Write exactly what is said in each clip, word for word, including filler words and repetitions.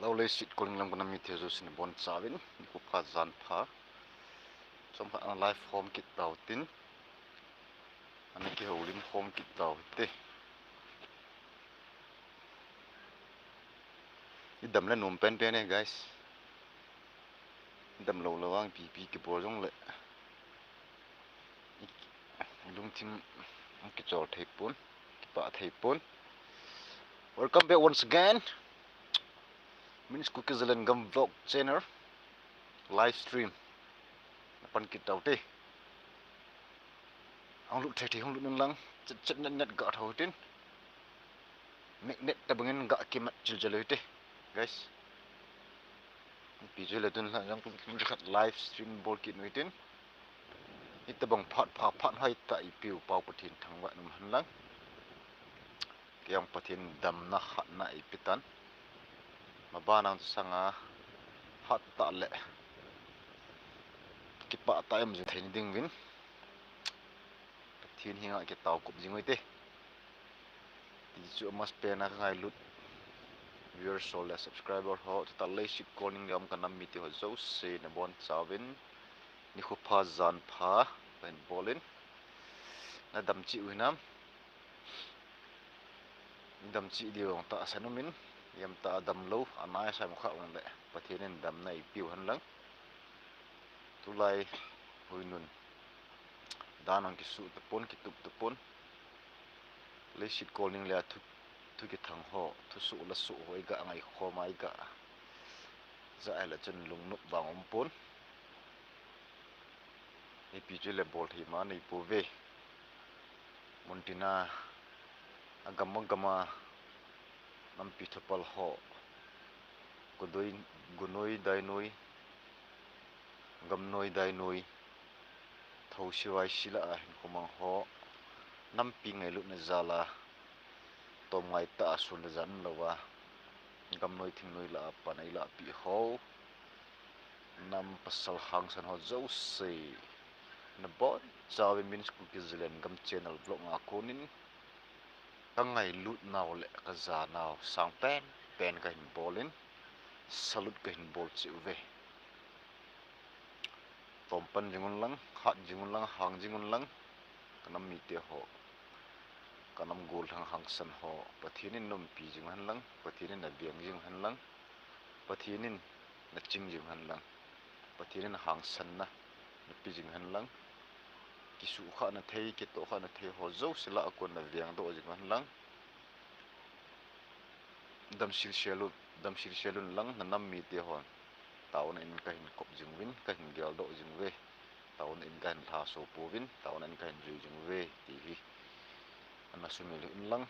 Lou leiset kolning lam kana mite jousen abonchauvin, nikho pha jan pha. Chomkhat ana live hom kit tauhite. Ana kihoulim hom kit tauhite. Idam le nom penpen e, guys. Idam lou lou vang ipi ipi kibol jongle, ilungthim akichol thei pon, kipah thei pon. Welcome back once again. Min's Kuki Zalengam Vlog Channel live stream. Napan kit taute. Hung lut thei thei hung lut un lang, chet chet net net ga thou tin. Magnet tabangin ga kimat chil chil ute, guys. Ipi chu le tun la jong kum kum khat live stream bol kit nu tin. Hitabang phat pha phat hoi ta ipiu pau Pathen thangvah in um hen lang. Kei jong Pathen damna hatna eipe tan. Maban a chu sanga hat tah le kipah tah a um jing thei ding uvin Pathen henga kitao kop jing ute. Ti chu amasapen a kangailut viewers ho le subscriber ho, chutah leiset kolning lam kana mite ho jouse nabonchauvin, nikho pha jan pha kahin bolin. Nadam cheh u hinam? Damcheh diu jong tahsan umin, ijem tah a damlou, anai a sam kha un le, Pathen in damna eipiu hen lang. Tulai huinun dan jong kisuh tapon, kitup tapon. Leiset kolning le a thu, thu kithang ho, thusoh lasoh ho iga ngaikhom a iga ja a le chun lungnop vang umpon. Ipi chu le bol thei ma neipouve. Muntina agam agam a nampi thupal ho, Gudoi, Gunoi, Dainoi, Gamnoi, Dainoi, Thosi, Vaisi lah a hinkho mang ho, nampi ngailutna jal a tomngai tah a sun le jan umlouva, gamnoi thingnoi lah a pan eilahpeh ho, nam pasal hangsan ho jouse nabonchauvin Min's Kuki Zalengam channel vlog a konin kangailut nau le kajanau sangpen pen kahin bolin, salute kahin bol cheh uve. Tompan jing un lang, hat jing un lang, hang jing un lang, kanam mite ho, kanam gollhang hangsan ho, Pathen in naumpi jing hen lang, Pathen in naveng jing hen lang, Pathen in naching jing hen lang, Pathen in hangsanna nape jing hen lang, kisuhkhahna thei, kitohkhahna thei ho jouse lah a kon navengdoh jing hen lang. Damsel sel un, damsel sel un lang, nanam mite hon taona in kahin kop jing uvin, kahin geldoh jing uve. Taona in kahin lhaso pouvin, taona in kahin jui jing uve, ti hi ana sumil un lang.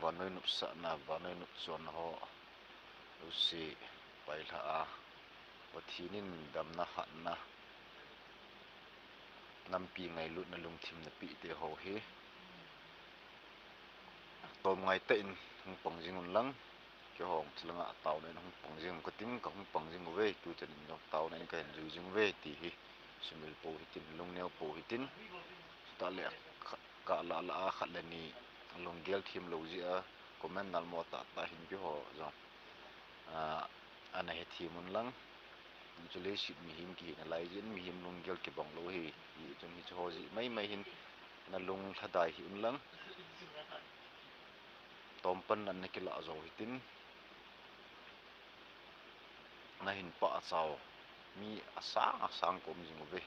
Vannoi nopsahna, vannoi nopchonna ho jouse pailhah a, Pathen in damna hatna, nampi ngailutna lungthim napeh te ho hi tomngai tah in hung pang jing un lang. Keiho jong chulanga taona in hung pang jing kating, kahung pang jing uve, tuchan in jong taona in kahin jui jing uve, ti hi sumil pou hitin, lungneo pou hitin. Chutah le kalah lah a khat le ni lunggel themlou jeh a comment nalmo tahtah hin keiho jong ana hethem un lang. Chule leiset mihem kihi nalai jeh in mihem lunggel kibang lou hi, hichun hiche ho jeh maimai hin nalung lhadai hih un lang. Tompan ana kilah jou hitin, nahin pahchau mi asang asang kaum jing uve.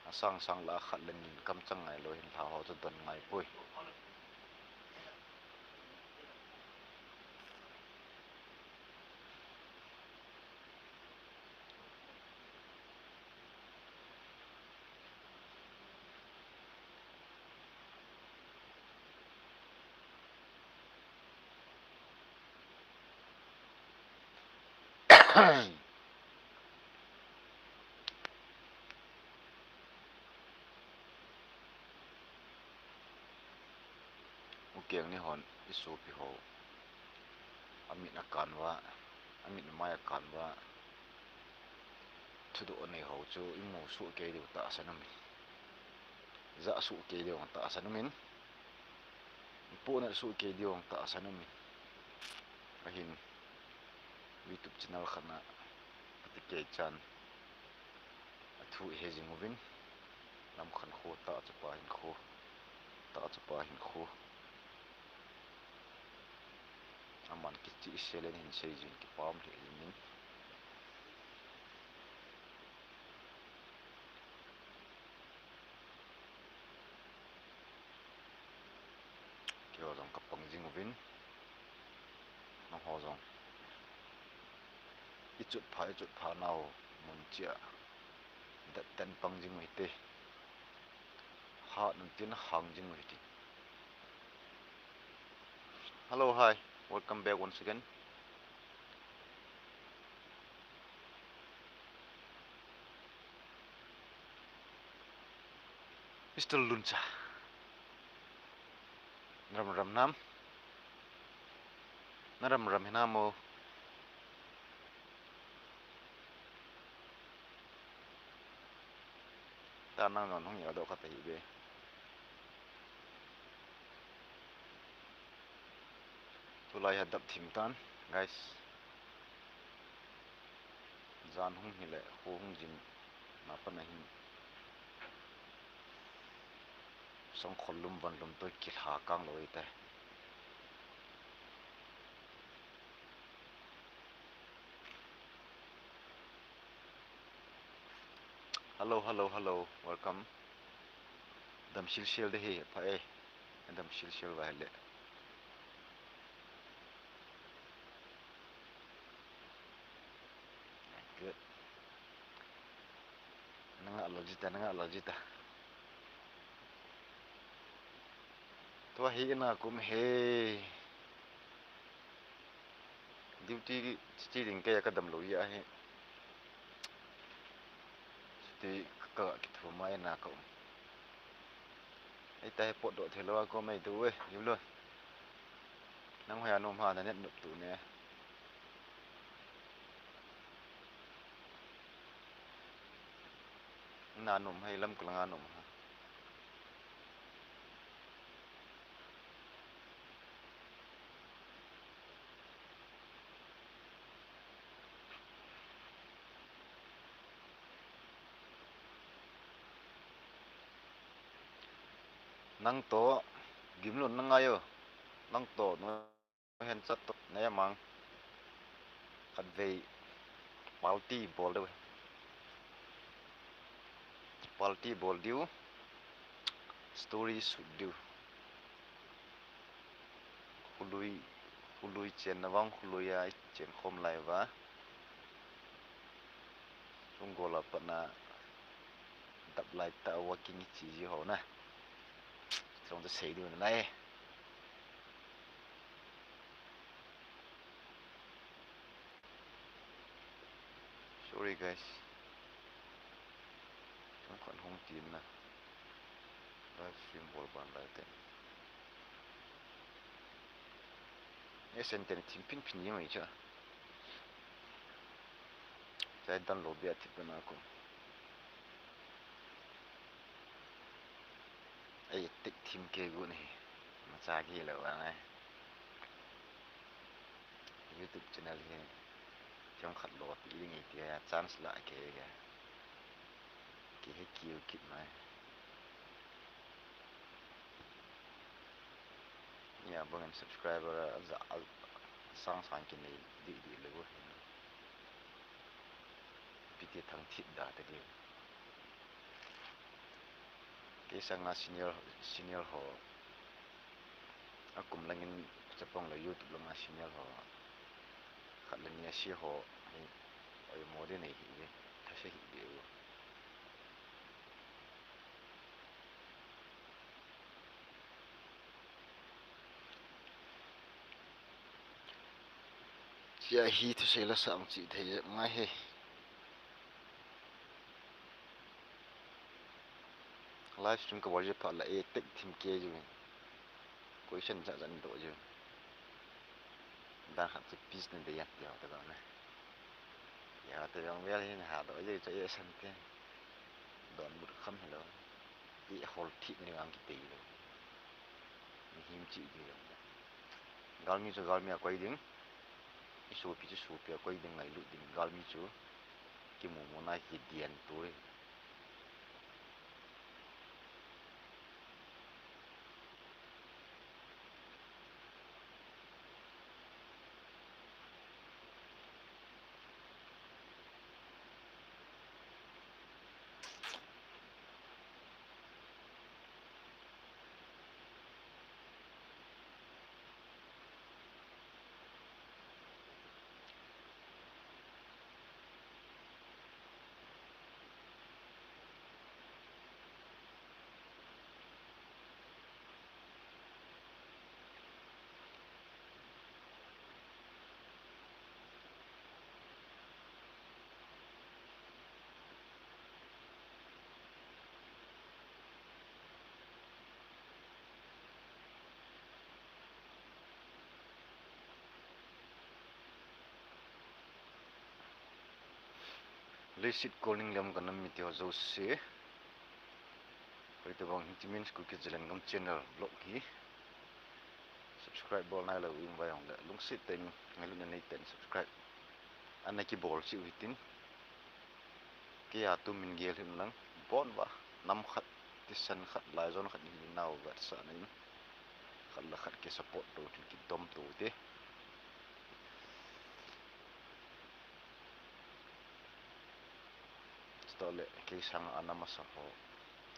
Asang sang lah a khat le ni in kamchang ngailou hin lha ho chu don ngaipoi. Ukeng ni hon isopi ho, amit akan uva, amit amai akan uva, thudoh anei ho chu imu soh kei diu tahsan umin, ja soh kei diu tahsan umin, ipohnat soh kei diu tahsan umin. Ahin YouTube channel khat na pati kei chan athu he jing uvin, lam khan kho ta chu pa hin kho, ta chu pa hin kho. Aman kichi selen hin sei jin kipam le jin. Keiho jong kapang jing uvin, nangho jong ichut pha, ichut pha nau mun chia dat ten pang jing u hite. Ha nun tin hang jing u hite. Hello, hi, welcome back once again. Mister Luncha. Ram ram nam. Na ram ram hinam o. Ta nang non hung ya do khat ahi be. Tulai ha dap thim tan, guys. Jan hung hi le, kho hung jin, na pan ahin. Songkhol lum van lum toh kilha kang lou ite. Hello, hello, hello. Welcome. Dam sil sil de hi, pha e. Dam sil sil va le. Good. Nanga lou jita, nanga lou jita. Tua hi ina kum he. Duty chi ding kei a ka dam lou hi ahi. Chuti ka kithum a ina ka um. Ei ta he potdoh thei lou a ko mai tu e, Yulun. Nang hoiya nom ham, na net nop tu ne. Na nom ham, lam kul nga nom ham. Nang toh, Gimlun na ngai o. Nang toh, no hen chat toh, na ya mang. Khatvei, party bol diu. Party bol diu. Story shoot diu. Khului, khului chen na vang, khului a chen khom lai va. Chung gola pat na dap lai ta working chi ji ho na. Chung ta sei diu na lai. Sorry guys. Chung khan hung tin na. Live stream bol ban lai te. Esen ten thim pin pin ni mai cha. Chai dan lo bia thip na ko. Ei tik thim ke gu ni. Ma cha ki lo wa ngai. YouTube channel hi. Chong khat lo pi ding i ti a chance la ke ga. Ki he kiu kit mai. Nia bangin subscriber a za a sang sang kinei di di le go. Piti thang thit da te di. Kei sanga senior, senior ho. A kum langin chapang le YouTube langa senior ho. Khat le ni a si ho. Ai, ai mo de nei hi ve. Tha se hi ve. Chia hi thusei la sang chi thei ngai he. Live stream ka bol je pha la e tek thim ke ju. Question cha chan do ju. Dan khat chu peace na de ya tia ta ba na. Ya ta yong vel hin ha do je cha e san te. Don but kham hello. I hol thik ni ang ki te lo. Mihem chi di lo. Galmi chu galmi a koi ding. Sopi chu sopi a koi ding ngailut ding, galmi chu kimu muna kidian tu. Leiset kolning lam kanam mite ho jouse, hoitobang hiche Min's Kuki Zalengam channel vlog hi subscribe bol nailou um vai jongle, lungset tah in, ngailutna nei tah in subscribe ana kibol cheh u hitin. Kei a tumin gel hih un lang, bon uva, nam khat, thisan khat, laijon khat hi nau vetsahna in, khat le khat kisupport to, kidom to te. Chutah le kei sanga ana masa ho,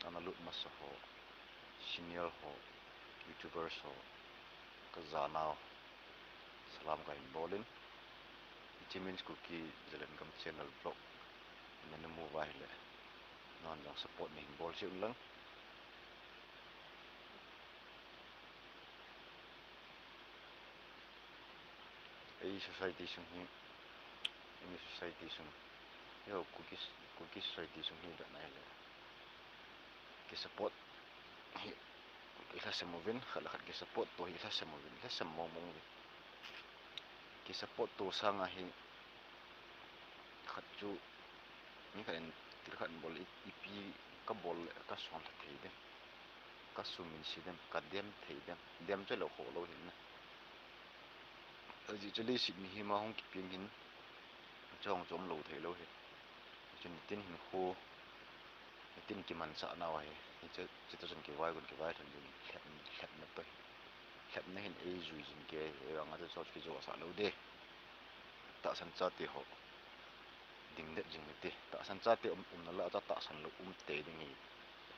ana lut masa ho, senior ho, YouTubers ho, kajanau salam kahin bol in, hiche Min's Kuki Zalengam channel vlog nana mu uva ahile, nangho jong support nahin bol cheh un lang. Ei society sung hi, eimi society sung, eiho Kuki, Kuki society sung hi vet na ahile, kisupport hi ilhasam uvin, khat le khat kisupport to hi ilhasam uvin, ilhasam mong mong uvin. Kisupport to sanga hi khat chu, mi khat in thil khat in bol, i, ipi kabol le kasonlha thei dem, kasuminse dem, kadem thei dem, dem chu lou kho lou hin na. Ajeh chu leiset mihem a hung kipeng hin, chong chom lou thei lou hi. Chun tin hin khu, tin kimanchah nau ahi. Hiche, hiche toh chun kivai gon, kivai lhon ding, lhep, lhepna toh hi. Lhepna hin eijui jing kei, eivang a chu chot kijosah lou de. Tahsan chate ho ding det jing u hite. Tahsan chate um, umna lah a chu atahsan lou um tei ding ahi.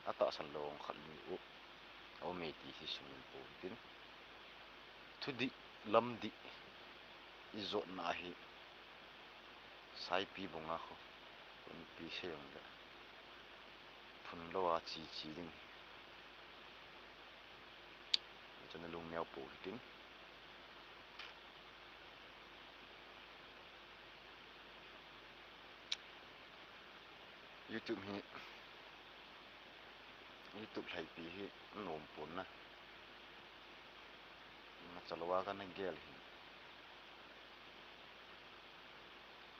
Atahsan lou khat ni u aum e ti hi sumil pou hitin. Thudih, lamdih ijotna ahi. Saipi bunga khu, ipi sei jongle, phun lou a chi chi ding. Chun nalung neo pou hitin. YouTube hi, YouTube lhaipi hi nom pon na. Nachalou a kana gel hi,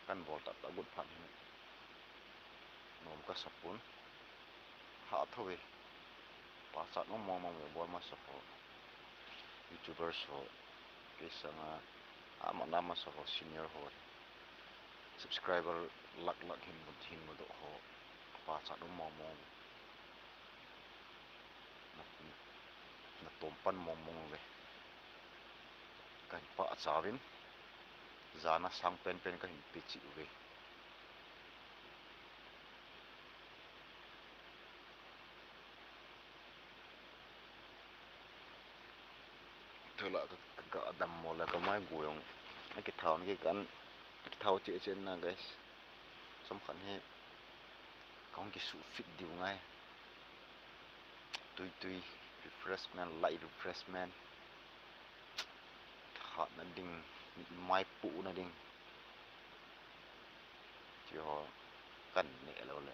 kan bol tah tah got phat hi nom kasa pon. Hah thou ve. Pachat um mong mong ve, bol masa ho, YouTubers ho, kei sanga, ama na masa ho, senior ho, subscriber lakh lakh hin mu, hin mudoh ho, pachat um mong mong ve. Na, natom pan mong mong ve. Kahin pachat uvin, jana sang pen pen kahin pe cheh uve. Thula ka, ka, ka dammo le kamai go jong akithau na, kikan, akithau cheh cheh na, guys. Chomkhat hi kahung kisuh fit diu ngai. Tui tui, refreshment, light refreshment. Hatna ding, maipohna ding, tiho kaneh lou le.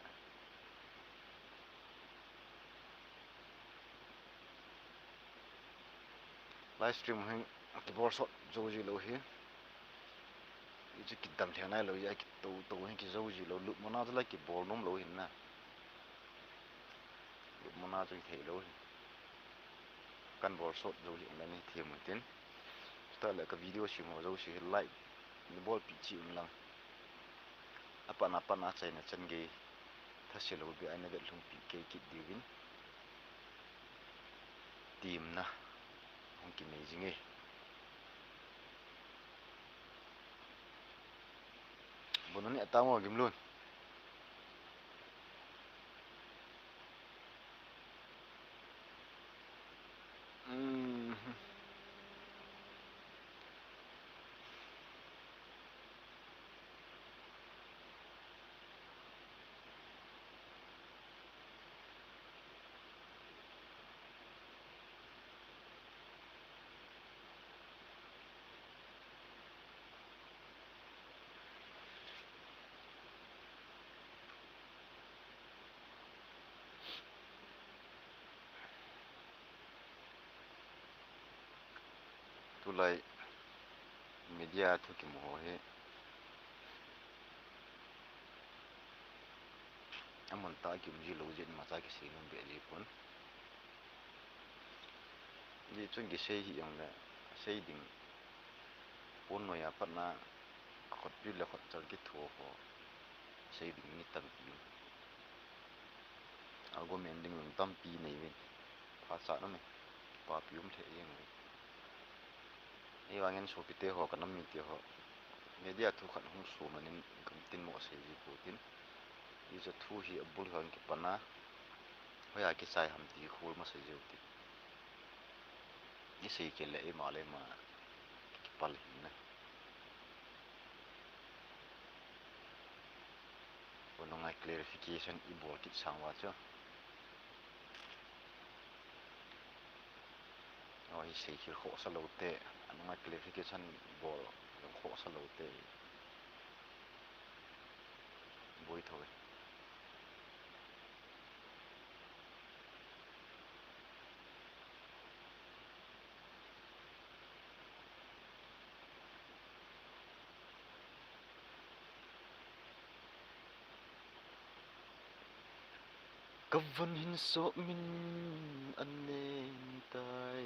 Live stream hi kibol sot jou ji lou hi. Hichu kidam lheh nailou, a kitou tou hi kijou ji lou, lut muna chu la kibol nom lou hin na. Lut muna chu hithei lou hi. Kan bol sot jou hi online hi them u hitin. Chutah le ka video sem ho jouse hi like, bolpi chi un lang. Apatna patna achaina chan gei thase lou beh a ina vetlhungpi kei kit diuvin temna hung kinei jinge. Bon ani atamo Gimlun. Tulai media thu kimu ho hi amun tah a kium ji lou jeh in imacha kisei nom beh ji pon. Hijeh chun kisei hih jongle sei ding pon noi a patna khutpi le khutchal kitho ho sei ding mi tampi um. Argument ding lung tampi nei uvin. Phat chat um e. Papi um lheh jeng uve. Ahivangin sopite ho, kanam mite ho, media thu khat hung sumanin gamtin mo sei ji pou tin. Hiche thu hi abul hon kipan a hoiya kichai ham ti khol masa jeng utin. Isei kit le eima le eima kipal hina. Khonunga clarification ibol kit sang uva chu. O, hi sei khel khohsa lou te, anunga clarification bol jong khohsa lou te. Boi thou ve. Kavon hin somin anen tai.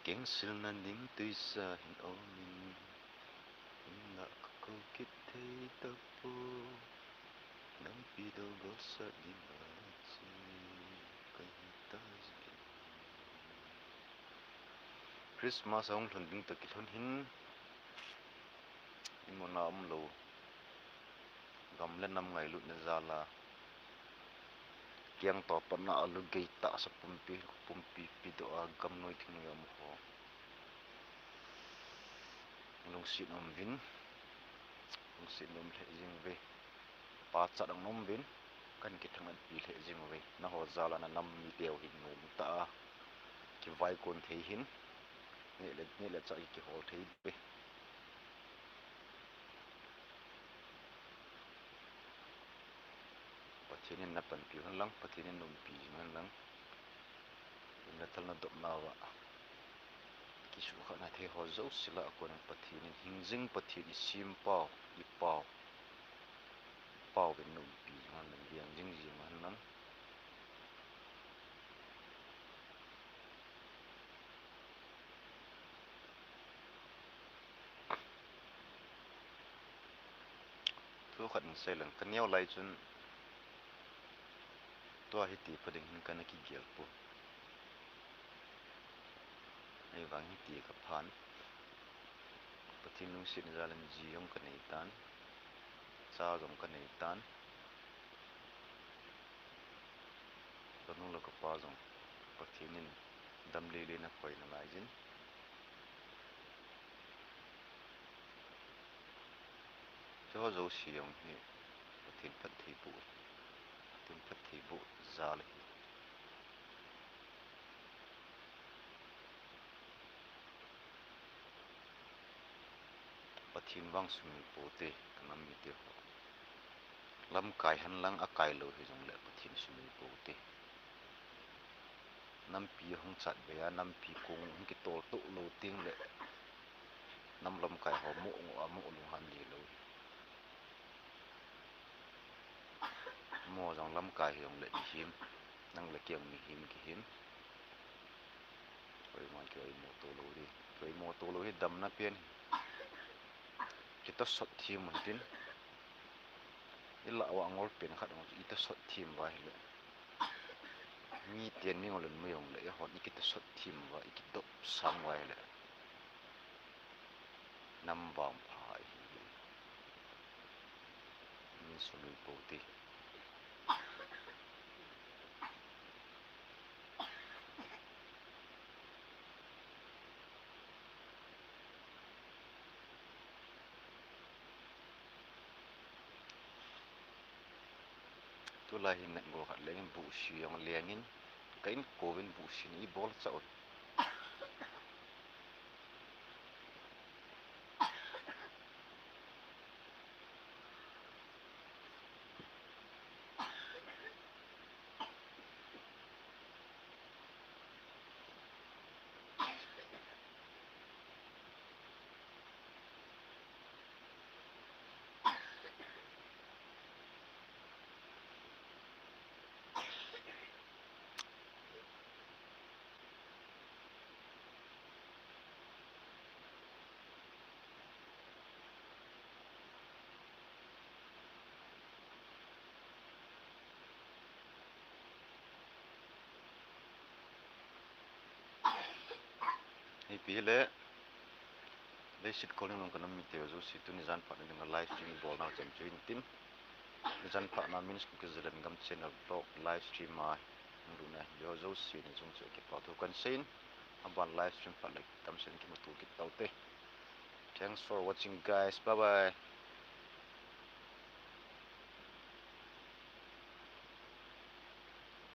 Kengsilna ding tuisa hin omin. Hinla kakou kit thei tapou. Nampi dou golsat dinga che kahi tai. Christmas ahung lhun ding toh kilhon hin, imuna umlou, gam le nam ngailutna jal a, kengto patna a lungei tahsa pumpi, pumpi pidoh a gamnoi thingnoi a um ho, lungset um uvin, lungset um lheh jeng uve. Pachat dang nom uvin, kahin kithangvah pi lheh jeng uve. Nangho jal a nanam miteu hin nomtah a kivaikon thei hin, neh le, neh le chah kihol thei uve. Pathen in napanpiu hen lang, Pathen in naumpi jing hen lang. Nathalna dopna uva kisuhkhahna thei ho jouse lah a konin Pathen in, hingjing Pathen, isempau, ipau, ipauvin naumpi jing hen lang, veng jing jing hen lang. Thu khat in sei leng, kaneo lai chun tua hiti pha ding hin kana kigel poi. Ahivang hiti kaphan, Pathen lungsetna jal in ji jong kanei tan, cha jong kanei tan. Kanu le kapa jong Pathen in dam lele nakoi nalai jin. Hicheho jouse jong hi Pathen phattheiboh, Pathen phattheiboh jal ahi. Pathen vang sumil poute, kanam mite ho. Lamkai henlang akailou hijongle Pathen sumil poute. Nampi hung chat bei a, nampi kong hung kitol toh lou tengle, nam lamkai ho moh ngoh a moh lunghan lelou. Mo jong lamkai hijongle mihem, nang le kei jong mihem kihin. Koima kioimo to lou di. Kioimo to lou hi damna pen hi. Kitosot thim un tin. Ilah uva ngol pen khat ong itosot thim uva ahile, miten mi ngol un mui ong le, eihon ikitosot thim uva, ikidop sang uva ahile, nam vangpha ihi. Min sului pou ti. Tulai hin natgo khat lengin buhsi jong lengin, ka inkouvin buhsi ni ibol chah un. Ipi hile, leiset kol ning long kanam mite jouse tuni jan phat na dinga live stream ibol nau chan chu hin tin. Jan phat na Min School Kizilen Gam channel vlog live stream a hung lut na ho jouse ni jong chu kipa thu kan seiyin. Aban live stream phat le tamsen kimuto kit taute. Thanks for watching, guys. Bye bye.